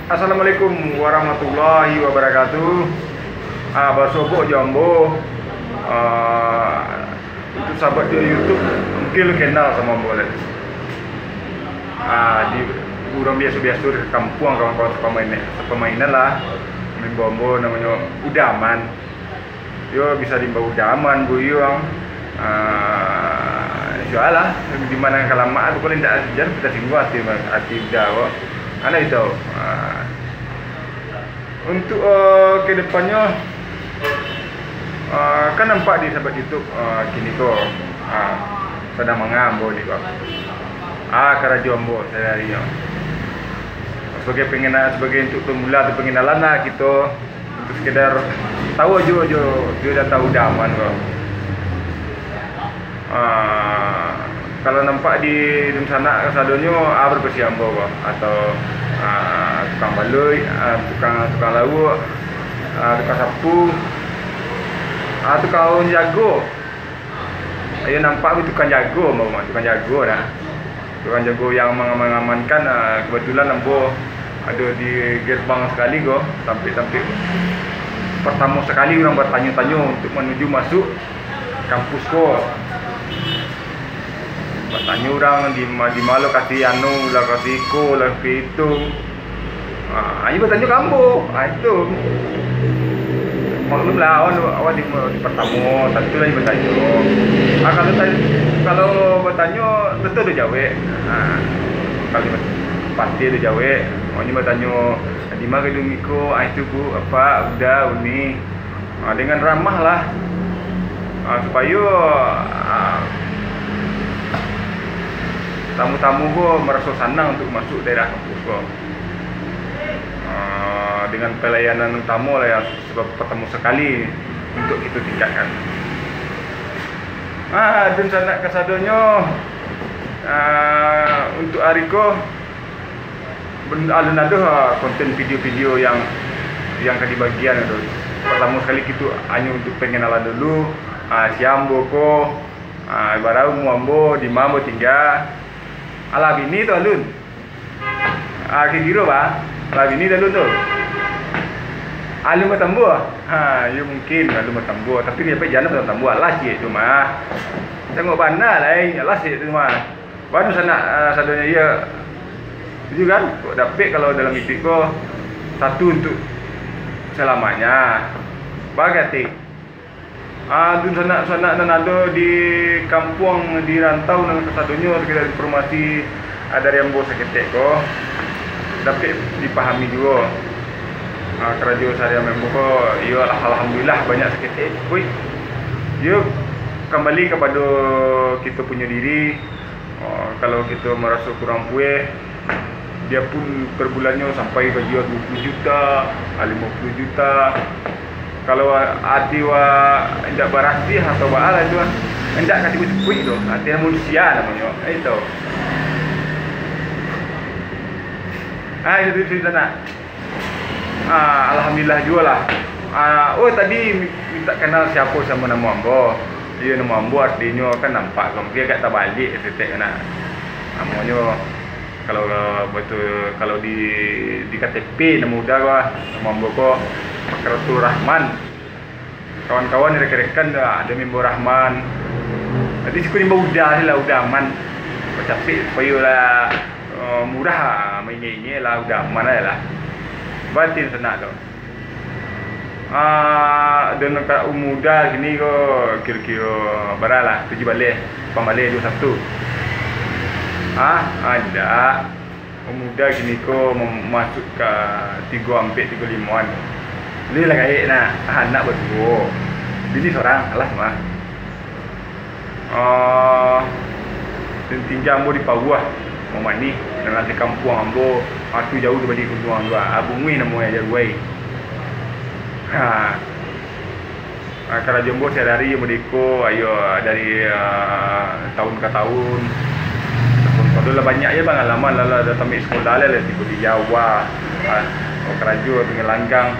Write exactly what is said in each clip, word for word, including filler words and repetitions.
Assalamualaikum warahmatullahi wabarakatuh. Ah, basobok jo ambo. Ah, untuk sahabat di YouTube, mungkin lu kenal samo ambo lah. Ah, di urang biaso-biaso di kampuang, kawan-kawan sapamainan, sapamainan lah. Ambo, ambo namonyo Udaman. Yo, bisa diimbau Udaman, Buyuang. Ah, insya Allah, di mana kalamak tu, kalau indak jan kita singgung ati, ati Uda ko. Ana itu. Ah, untuk, eh, ke depannyo, eh, kan nampak di sahabat YouTube, eh, kini ko, ah, sadang manga ambo ni ko. Ah, karajo ambo sehari-hari ko. Sebagai pengena-, sebagai untuk pemula tu, pengenalan lah kito. Untuk sekedar tahu aja, aja dia dah tahu Udaman ko. Ah, kalau nampak di dunsanak kasadonyo, ah, barapasiambo ko, atau, ah, tukang baluik, ah, tukang, tukang lauak, ah, tukang sapu, ah, tukang jago. Ayo nampak tu tukang jago, ambo mah, tukang jago nah. Tukang jago yang manga-, mangamankan, ah, kebetulan ambo ado di gerbang sakali ko, tampek-tampek partamo sakali urang batanyo-tanyo untuk manuju masuk kampus ko. Batanyo urang di ma-, di ma lokasi anu, lokasi iko, lokasi itu. Ah, inyo batanyo ka ambo. Ah, itu. Maklumlah, awak, awak di, di partamo, tantulah inyo batanyo. Ah, kalau ta-, kalau batanyo, tantu ado jawek. Ah, kalau pasti ado jawek. Awak inyo batanyo, "Di ma gadung iko?" Ah, itu, Bu, Apak, Bunda, Uni. Ah, dengan ramah lah. Ah, supayo, ah, tamu-tamu ko maraso sanang untuk masuk daerah kampus ko. Ah, dengan pelayanan utamo lah yang sebab partamo sakali untuk kito tingkatkan. Ah, dunsanak kasadonyo, ah, untuk ari ko, ben-, alun ado, ah, konten video-video yang, yang ka dibagian tu. Partamo sakali kito hanyo untuk pengenalan dulu, ah, sia ambo ko, ah, bara umua ambo, di ma ambo tingga. Alah bini tu alun. Ah, kiro bah, lah bini lalu tu. Alun batambua. Ha, yo mungkin alun batambua, tapi dapek jana batambua lah ciek tu mah. Tengok bana lai, alah ciek tu mah. Baru sanak, ah, sadonyo iyo. Setuju kan? Kok dapek kalau dalam iduik ko satu untuk salamanya. Bagati. Ah, dunsanak-sanak nan ado di kampuang, di rantau nan kasadonyo, sakadar informasi, ah, dari ambo saketek ko, dapek dipahami juo. Ah, karajo saharian ambo ko, iyo lah, alhamdulillah, banyak saketek. Wih, iyo kambali kapado kito punyo diri. Oh, kalau kito maraso kurang pueh, biapun per bulannyo sampai gaji duo puluah juta, ah, limo puluah juta, kalau ati wak indak barasiah atau baa lah tu, ah, indak ka cukuik-cukuik tu. Ati manusia namonyo, itu. Ah, itu, itu, itu nak. Ah, alhamdulillah juo lah. Ah, oh, tadi mi-, minta kenal siapo samo namo ambo. Iyo, namo ambo artinyo kan nampak ko, mungkin agak tabaliak saketek nak. Namonyo, kalau, kalau betul, kalau di, di K T P namo Uda ko, namo ambo ko Fakratul Rahman. Kawan-kawan, rekan-rekan, ah, ado maimbau Rahman. Jadi, siku maimbau Uda ni lah, Udaman. Bacapek supayo lah, eh, murah, ah, maingek-ingek lah, Udaman aja lah. Batin sanak tu. Ah, dan ka umua Uda kini ko kiro-kiro bara lah, tujuah baleh, lapan baleh, duo satu. Ah, ah, indak. Umua Uda kini ko mem-, masuak ka tigo ampek, tigo limoan. Lai lah gaek nah, anak baduo. Bini sorang, alah mah. Ah, dan tingga ambo di Pauah, Muhammad ni, nan lah di kampuang ambo, ah, tu jauah tu bagi gunung tu, ah, Bunguih namo e, Jaruai. Ha. Ah, karajo ambo sahari-hari ambo di ko, ayo, dari, ah, tahun ka tahun. Tahun ko lah banyak je pangalaman lah, lah, lah tamat sekolah lah, lah tibo di Jawa. Ah, karajo dengan langgang,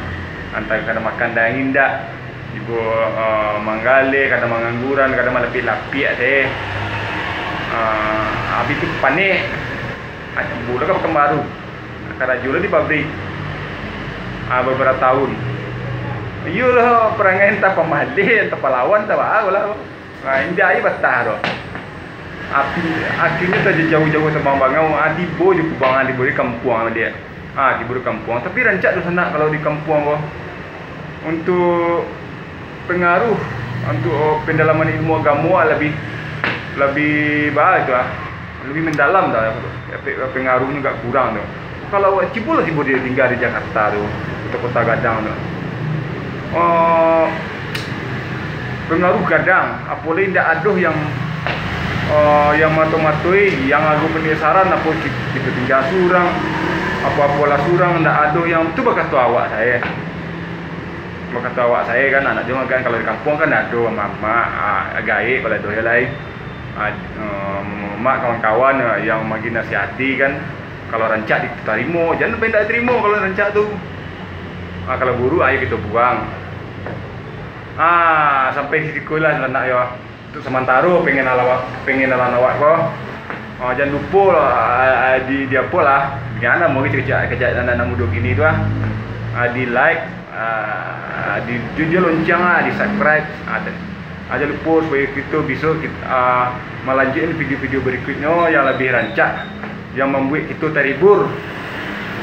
antah ka makan daging indak. Tibo, ah, manggaleh, kadang mangangguran, kadang malapiak-lapiak se. Ah, habis tu panek. Ah, tibo lah ka Pakanbaru. Karajo lah di pabrik. Ah, babarapo taun. Iyolah, parangai antah pamaleh, antah palawan, antah baa lah. Ah, indak ai batah tu. Api, akhirnyo tajauah-jauah tabang bangau, ah, tibo di Kubang, ah, tibo di kampuang dia. Ah, tibo di kampuang. Tapi rancak tu sanak kalau di kampuang ko. Untuk pangaruh, untuk pendalaman ilmu agamo, ah, labiah, labiah baa tu, ah. Labiah mandalam dah, efek pangaruahnyo agak kurang tu. Kalau awak tibo lah, tibo di tingga di Jakarta tu, kota-kota gadang tu. Oh, pangaruah gadang, apolai indak ado yang, oh, yang mato-matoi, yang ago penasaran, apo ki-, kito tingga surang, apo-apolah surang, indak ado yang tu bakato awak sae. Bakato awak sae kan, anak jo kan, kalau di kampuang kan ado mamak, ah, gaek kalau ado lai. Ah, eh, mamak kawan-kawan, eh, yang magi nasihati kan, kalau rancak ditarimo, jan sampai indak tarimo kalau rancak tu. Ah, kalau buruak, ayo kito buang. Ah, sampai siko lah sanak yo. Untuk samantaro pengenalan awak, pengenalan awak ko. Ah, jan lupo lah, ah, ah, di, di apo lah. Jan lah, mungkin kecek, kecek anak-anak mudo kini tu lah. Ah, di like, ah, di, di, di lonceng lah, di subscribe. Ah, te-, ah, jan lupo supayo kito biso kit-, ah, malanjuikan video-video barikuiknyo yang labiah rancak, yang mambuek kito taribur.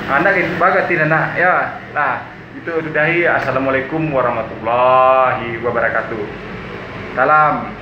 Ah, nak bagati anak, ya. Lah, kito sudahi. Assalamualaikum warahmatullahi wabarakatuh. Salam.